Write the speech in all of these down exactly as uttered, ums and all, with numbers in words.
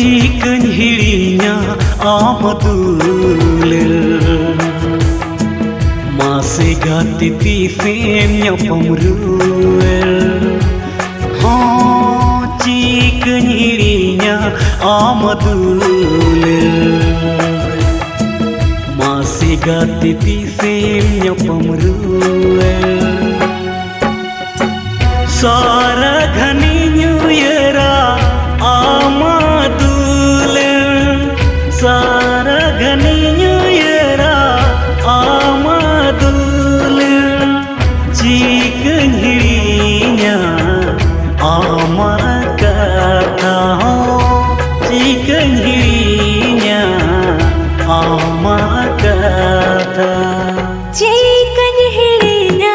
ᱪᱤᱠᱟᱹᱧ ᱦᱤᱲᱤᱧᱟ ᱟᱢ ᱫᱩᱞᱟᱹᱲ, ᱢᱟᱥᱮ ᱜᱟᱛᱮ ᱛᱤᱥᱮᱢ ᱧᱟᱯᱟᱢ ᱨᱩᱣᱟᱹᱲ? ᱦᱚᱸ, ᱪᱤᱠᱟᱹᱧ ᱦᱤᱲᱤᱧᱟ ᱟᱢ ᱫᱩᱞᱟᱹᱲ, ᱢᱟᱥᱮ ᱜᱟᱛᱮ ᱛᱤᱥᱮᱢ ᱧᱟᱯᱟᱢ ᱨᱩᱣᱟᱹᱲ? ᱥᱟᱨᱟ ᱜᱷᱟᱱᱤᱧ ᱩᱭᱦᱟᱹᱨᱟ ᱟᱢᱟᱜ ᱫᱩᱞᱟᱹᱲ, ᱥᱟᱨᱟ ᱜᱷᱟᱱᱤᱧ ᱩᱭᱦᱟᱹᱨᱟ ᱟᱢᱟᱜ ᱫᱩᱞᱟᱹᱲ᱾ ᱪᱤᱠᱟᱹᱧ ᱦᱤᱲᱤᱧᱟ ᱟᱢᱟᱜ ᱠᱟᱛᱷᱟ ᱦᱚᱸ, ᱪᱤᱠᱟᱹᱧ ᱦᱤᱲᱤᱧᱟ ᱟᱢᱟᱜ ᱠᱟᱛᱷᱟ᱾ ᱪᱤᱠᱟᱹᱧ ᱦᱤᱲᱤᱧᱟ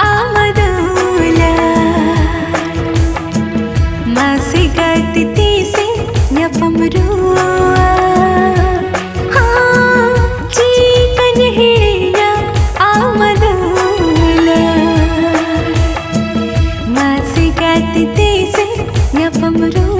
ᱟᱢ ᱫᱩᱞᱟᱹᱲ, ᱢᱟᱥᱮ ᱜᱟᱛᱮ ᱛᱤᱥᱮ ᱧᱟᱯᱟᱢ ᱨᱩᱣᱟᱹᱲ? ᱦᱚᱸ, ᱪᱤᱠᱟᱹᱧ ᱦᱤᱲᱤᱧᱟ ᱟᱢ ᱫᱩᱞᱟᱹᱲ, ᱢᱟᱥᱮ ᱜᱟᱛᱮ ᱛᱤᱥᱮ ᱧᱟᱯᱟᱢ ᱨᱩᱣᱟᱹᱲ?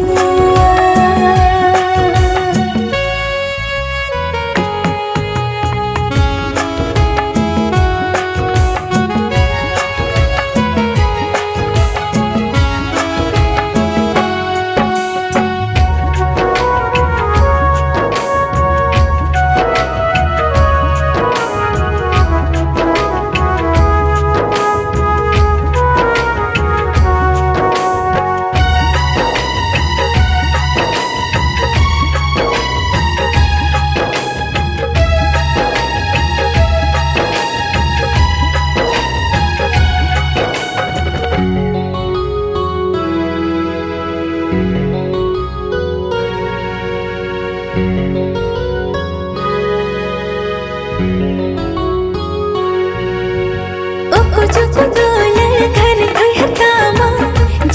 ᱚᱠᱚ ᱪᱚᱠᱚ ᱫᱚ ᱞᱟᱹᱭ ᱠᱷᱟᱱ ᱩᱭᱦᱟᱹᱨ ᱛᱟᱢᱟ,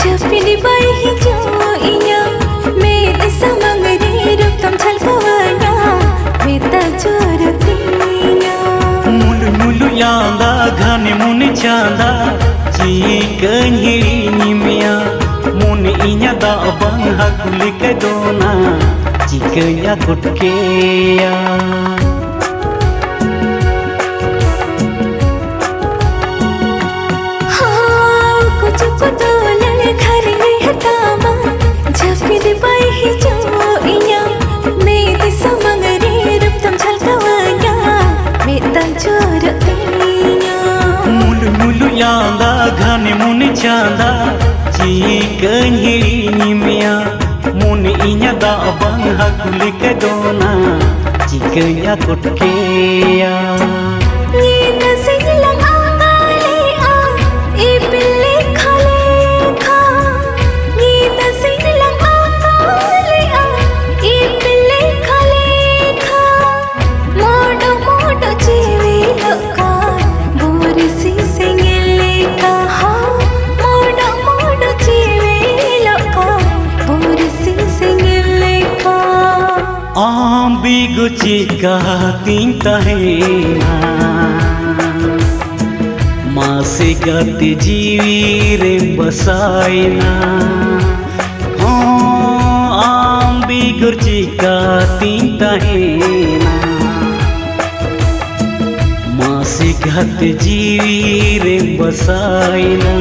ᱡᱟᱹᱯᱤᱫ ᱵᱟᱭ ᱦᱤᱡᱩᱜ ᱤᱧᱟ, ᱢᱮᱫ ᱥᱟᱢᱟᱝ ᱨᱮ ᱨᱩᱯ ᱛᱟᱢ ᱡᱷᱟᱞᱠᱟᱣᱟᱹᱧᱟ, ᱢᱮᱫ ᱡᱳᱨ ᱛᱤᱧᱟ᱾ ᱢᱩᱞᱩᱡ ᱢᱩᱞᱩᱡ ᱞᱟᱸᱫᱟ ᱜᱷᱟᱱᱮ ᱢᱚᱱᱮ ᱪᱟᱸᱫᱟ, ᱪᱤᱠᱟᱹᱧ ᱦᱤᱲᱤᱧ ᱢᱮᱭᱟ, ᱢᱚᱱᱮ ᱤᱧᱟᱹᱜ ᱫᱟᱜ ᱵᱟᱝ ᱦᱟᱹᱠᱩ ᱞᱮᱠᱟ ᱫᱚᱱᱟ, ᱪᱤᱠᱟᱹᱧ ᱟᱠᱚᱴ ᱠᱮᱭᱟ᱾ ᱦᱟᱣ, ᱠᱩᱪᱩ ᱠᱩᱫᱩ ᱞᱟᱞᱮ ᱫᱷᱟᱨᱮ ᱦᱟᱛᱟᱢᱟ, ᱡᱟᱹᱯᱤᱫ ᱵᱟᱭ ᱦᱤᱡᱩᱜ ᱤᱧᱟ᱾ ᱢᱮᱫ ᱥᱟᱢᱟᱝ ᱨᱮ ᱨᱩᱯ ᱛᱟᱢ ᱡᱷᱟᱞᱠᱟᱣᱟᱹᱧᱟ, ᱢᱮᱫ ᱫᱟᱜ ᱡᱚᱨᱚᱜ ᱛᱤᱧᱟ᱾ ᱢᱩᱞᱩᱡ ᱢᱩᱞᱩᱡ ᱞᱟᱸᱫᱟ, ᱜᱷᱟᱱᱮ ᱢᱚᱱᱮ ᱪᱟᱸᱫᱟ, ᱪᱤᱠᱟᱹᱧ ᱦᱤᱲᱤᱧ ᱢᱮᱭᱟ᱾ ᱢᱚᱱᱮ ᱤᱧᱟᱹᱜ ᱫᱟᱜ ᱵᱟᱝ ᱦᱟᱹᱠᱩ ᱞᱮᱠᱟ ᱫᱚᱱᱟ, ᱪᱤᱠᱟᱹᱧ ᱟᱠᱚᱴ ᱠᱮᱭᱟ᱾ ᱧᱤᱫᱟᱹ ᱥᱤᱧ ᱞᱟᱝ ᱟᱸᱜᱟ ᱞᱮᱜᱼᱟ, ᱤᱯᱤᱞ ᱞᱮᱠᱷᱟ ᱞᱮᱠᱷᱟ᱾ ᱧᱤᱫᱟᱹ ᱥᱤᱧ ᱞᱟᱝ ᱟᱸᱜᱟ ᱞᱮᱜᱼᱟ, ᱤᱯᱤᱞ ᱞᱮᱠᱷᱟ ᱞᱮᱠᱷᱟ᱾ ᱢᱚᱰᱚ ᱢᱚᱰᱚ ᱡᱤᱣᱤ ᱞᱚᱜ ᱠᱟᱱ ᱵᱩᱨᱤ ᱥᱤᱧ ᱥᱮᱸᱜᱮᱞ ᱞᱮᱠᱟ᱾ ᱦᱟ, ᱢᱚᱰᱚ ᱢᱚᱰᱚ ᱡᱤᱣᱤ ᱞᱚᱜ ᱠᱟᱱ ᱵᱩᱨᱤ ᱥᱤᱧ ᱥᱮᱸᱜᱮᱞ ᱞᱮᱠᱟ᱾ ᱟᱢ ᱵᱮᱜᱚᱨ ᱪᱮᱠᱟᱛᱤᱧ ᱛᱟᱦᱮᱱᱟ? ᱢᱟᱥᱮ ᱜᱟᱛᱮ ᱡᱤᱣᱤ ᱨᱮᱢ ᱵᱟᱥᱟᱭᱮᱱᱟ᱾ ᱦᱚᱸ, ᱟᱢ ᱵᱮᱜᱚᱨ ᱪᱮᱠᱟᱛᱤᱧ ᱛᱟᱦᱮᱱᱟ? ᱢᱟᱥᱮ ᱜᱟᱛᱮ ᱡᱤᱣᱤ ᱨᱮᱢ ᱵᱟᱥᱟᱭᱮᱱᱟ᱾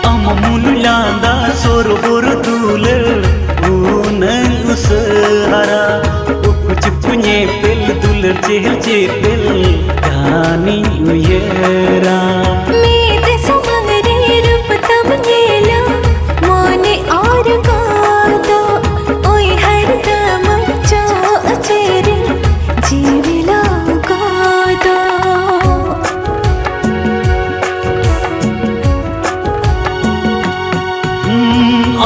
ᱟᱢ ᱢᱩᱞᱩᱡ ᱞᱟᱸᱫᱟ ᱥᱚᱨᱵᱚᱨ ᱫᱩᱞᱟᱹᱲ ᱩᱱᱟᱹᱝ ᱩᱥᱟᱹᱨᱟ, ᱩᱠᱩ ᱪᱩᱠᱩ ᱧᱮᱯᱮᱞ ᱫᱩᱞᱟᱹᱲ ᱪᱮᱦᱮᱞ ᱪᱮᱯᱮᱞ᱾ ᱟᱹᱱᱤᱧ ᱩᱭᱦᱟᱹᱨᱟ᱾ ᱢᱮᱫ ᱥᱟᱢᱟᱝ ᱨᱮ ᱨᱩᱯ ᱛᱟᱢ ᱧᱮᱞᱟ, ᱢᱚᱱᱮ ᱚᱨ ᱜᱚᱫᱚᱜ, ᱩᱭᱦᱟᱹᱨ ᱛᱟᱢ ᱪᱚᱜ ᱪᱮᱨᱮ, ᱡᱤᱣᱤ ᱞᱚᱜᱚᱫᱚᱜ᱾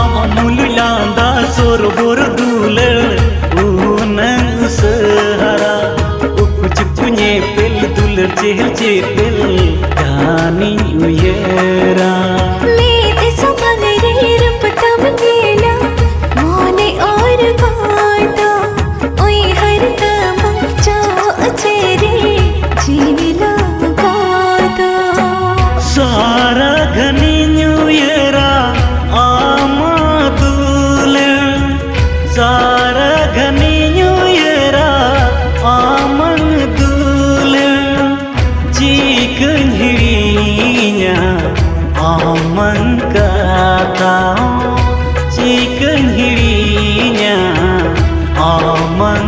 ᱟᱢ ᱢᱩᱞᱩᱡ ᱞᱟᱸᱫᱟ ᱥᱚᱨᱵᱚᱨ ᱫᱩᱞᱟᱹᱲ ᱩᱱᱟᱹᱝ ᱩᱥᱟᱹᱦᱟᱨᱟ, ᱩᱠᱩ ᱪᱩᱠᱩ ᱧᱮᱯᱮᱞ ᱫᱩᱞᱟᱹᱲ ᱪᱮᱦᱮᱞ ᱪᱮᱯᱮᱞ ᱜᱟᱱᱤᱧ ᱩᱭᱦᱟᱹᱨᱟ᱾ ᱢᱮᱫ ᱥᱟᱢᱟᱝ ᱨᱮ ᱨᱩᱯ ᱛᱟᱢ ᱧᱮᱞᱟ, ᱢᱚᱱᱮ ᱚᱨ ᱜᱚᱫᱚᱜ, ᱩᱭᱦᱟᱹᱨ ᱛᱟᱢ ᱪᱚᱜ ᱪᱮᱨᱮ, ᱡᱤᱣᱤ ᱞᱚᱜᱚᱫᱚᱜ᱾ ᱥᱟᱨᱟ ᱜᱷᱟᱱᱤᱧ ᱩᱭᱦᱟᱹᱨᱟ ᱟᱢᱟᱜ ᱫᱩᱞᱟᱹᱲ, ᱥᱟᱨᱟ ᱜᱷᱟᱱᱤᱧ ᱩᱭᱦᱟᱹᱨᱟ ᱟᱢᱟᱜ ᱫᱩᱞᱟᱹᱲ᱾ ᱪᱤᱠᱟᱹᱧ ᱦᱤᱲᱤᱧᱟ ᱟᱢᱟᱜ ᱠᱟᱛᱷᱟ, ᱪᱤᱠᱟᱹᱧ ᱦᱤᱲᱤᱧᱟ ᱟᱢᱟᱜ